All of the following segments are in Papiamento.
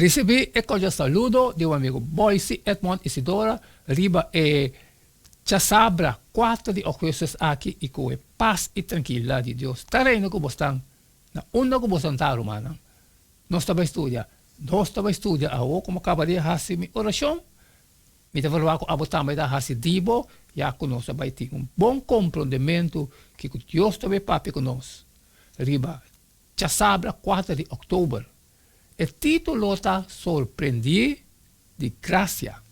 Risibí e kòrdial saludo di bo amigu Boyce Edmond Isidora riba e djasabra kuater di ougùstùs aki i ku e pas i trankilidat di Dios ta reina ku bosnan na unda ku bosnan ta rumannan. Nos ta bai studia. Nos ta bai studia awo ku mi kaba di hasi mi orashon. Mi ta verwagt ku abo tambe ta hasi di bo ya ku nos ta bai tin un bon komprondementu kiko Dios ta bai papia ku nos riba djasabra kuater di òktober. E título ta Sorprendí di Grasia.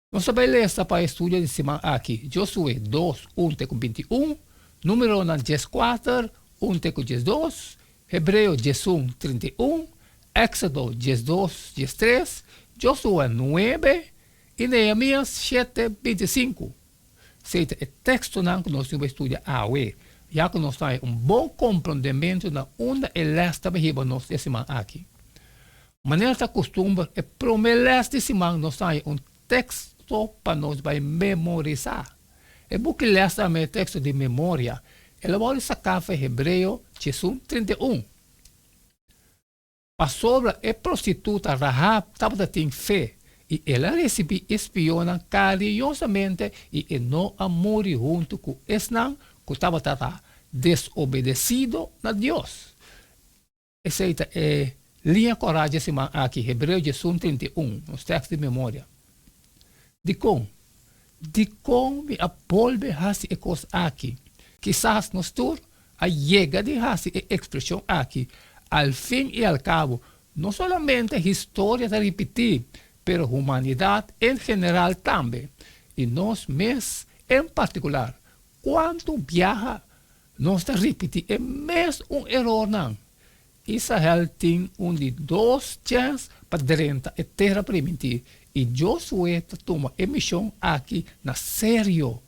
Nos ta bai lesa pa e studio di siman aki Josué dos, un te ku 21, Númeronan 14, un te ku 12, Hebreo 11, 31, Éxodo 12, 13, Josué 9 i Nehemías 7, 25. Esei ta e tekstonan ku nos tin bai studia awe, ya ku nos ta haña un bon komprondementu na unda e lès ta bai hiba nos e siman aki. Manera ta kustumber, e promé lès di siman nos ta haña un teksto pa nos bai memorisá. E buki lès ta e teksto di memoria. El a wòrdu saká for Hebreo 11, 31. Pasobra e prostituta Rahab tabata tin fe, i el a risibí e spionnan kariñosamente i e no a muri huntu ku esnan ku tabata ta desobedesido na Dios. Esei ta e liña kòrá dje siman aki, Hebreo 11, 31, nos tèkst di memoria. Dikon? Dikon mi a bolbe hasi e kos aki? Kisas nos tur a yega di hasi e ekspreshon aki. Al fin i al kabo, no solamente historia ta ripití, pero humanidat en general tambe, i nos mes en partikular. Kuantu biaha nos ta ripití e mes un erornan? Israel tin un di dos chèns pa drenta e Tera Primintí, i Josué ta tuma e mishon aki na serio.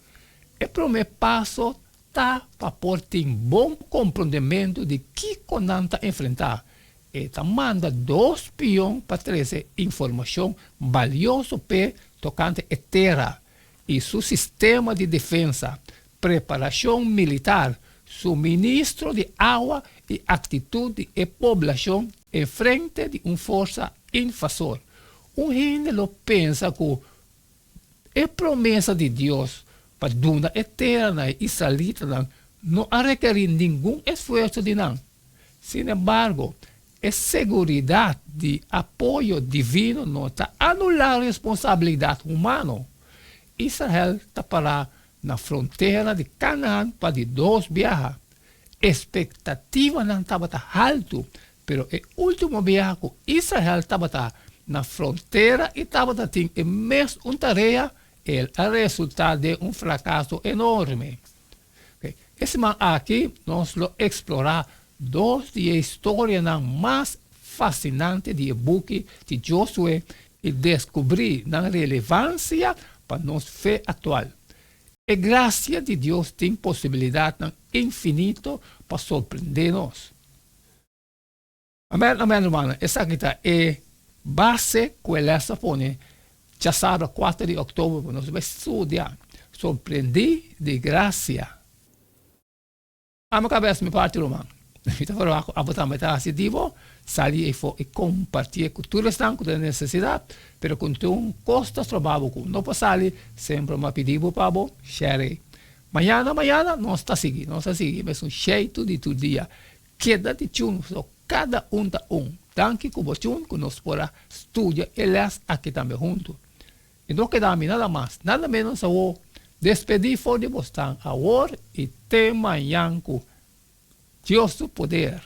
E promé paso ta pa por tin bon komprondementu di kiko nan ta enfrentá. E ta manda dos spion pa trese informashon balioso p'e tokante e tera i su sistema di defensa, preparashon militar, suministro di awa i aktitut di e poblashon en frente di un forsa invasor. Un hende lo pensa ku e promesa di Dios pa duna e tera na e israelitanan no a rekerí ningun esfuerso di nan. Sin embargo, e seguridat di apoyo divino no ta anulá responsabilidat humano. Israel ta pará na frontera di Canaan pa di dos biaha. Espektativanan tabata haltu, pero e último biaha ku Israel tabata na frontera i tabata tin e mes un tarea, el a resultá den un frakaso enorme. E siman aki nos lo eksplorá dos di e historianan mas fasinante di e buki di Josué i deskubrí nan relevansia pa nos fe aktual. E grasia di Dios tin posibilidatnan infinito pa sorprendé nos. Amèn, amèn, rumannan. Esaki ta e base ku e lès ta pone djasabra kuater di òktober ku nos bai studia Sorprendí di Grasia. Amo kabes mi parti ruman. Mi ta verwagt ku abo tambe ta hasi di bo, sali eyfo i kompartié ku tur esnan ku ta den nesesidat, pero ku tin kos ta stroba bo ku no por sali, semper mi a pidi bo pa bo share. Mañana mañana nos ta sigui, nos ta sigui mesun sheitu di tur dia. Keda di tjun so kada un ta un. Danki ku bo tjun ku nos por a studia e lès aki tambe huntu. I no keda mi nada mas, nada ménos awor. Despedí for di bosnan awor i te mañan ku Dios su poder.